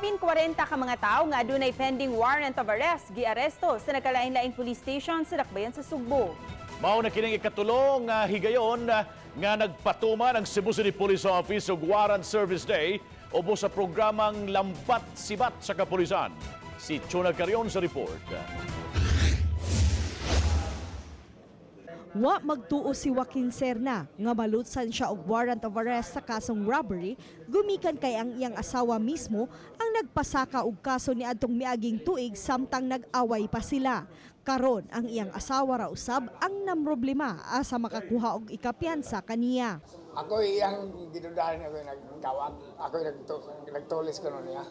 Kapin 40 ka mga tao nga adunay pending warrant of arrest giaresto sa nagkalain-laing police station sa dakbayan sa Sugbo. Mao na kining ikatulong nga higayon nga nagpatuman ang Cebu City Police Office og Warrant Service Day ubos sa programang Lambat Sibat sa Kapulisan. Si Chona Carion sa report. Wa magtuo si Joaquin Serna nga malutsan siya og warrant of arrest sa kasong robbery gumikan kay ang iyang asawa mismo ang nagpasaka og kaso niadtong miaging tuig samtang nag-away pa sila. Karon, ang iyang asawa ra usab ang namroblema asa makakuha og ikapiyansa kaniya. Ako iyang gidudahan, ako nagkawat. Ako nagtulis ko nun niya.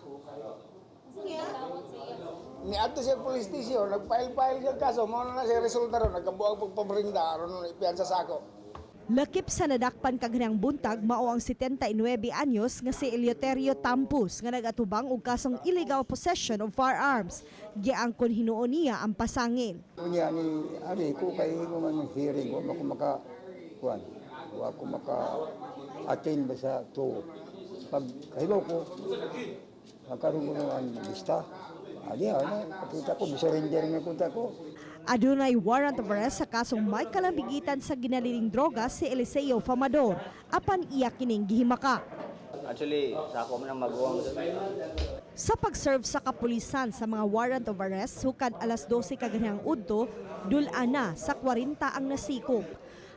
Ni ato siya police station, nagfile-file siya kaso, mao na na siya resulta ron, nagkabuang pagpabrinda, aron ipiyansa sa ako. Lakip sa nadakpan kaganang buntag mao ang 79 anyos nga si Eleuterio Tampus nga nagatubang og kasong illegal possession of firearms. Giangkon hinuon niya ang pasangil. Unya ni ani ko kay ko man ng hearing wa ko maka kuan, wa ko maka attend ba sa to pag kahibaw ko nagkaroon ko ng lista ani ana pakita ko surrender nga kunta ko. Adunay warrant of arrest sa kasong may kalambigitan sa ginaliling droga si Eliseo Famador apan iya kining gihimaka. Actually, sa ako man ang maguwang. Sa pag-serve sa kapulisan sa mga warrant of arrest sukad alas 12 kaganhang udto, dul-ana sa 40 ang nasikop.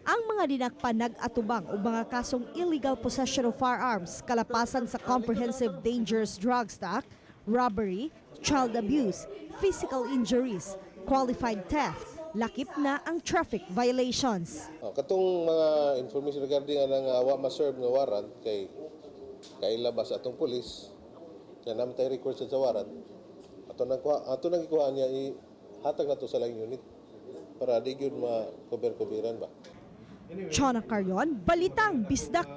Ang mga dinakpan nag-atubang og mga kasong illegal possession of firearms, kalapasan sa Comprehensive Dangerous Drugs Act, robbery, child abuse, physical injuries, qualified theft, lakip na ang traffic violations. Oh, katong mga information regarding anang wa ma-serve nga warrant kay kailabas atong pulis kaya naman tayo record sa warrant ato nang kuha, ato nang gikuha niya, ihatag nato sa laing unit para di gyud ma-cover-coveran ba. Chona Carion, Balitang Bisdak.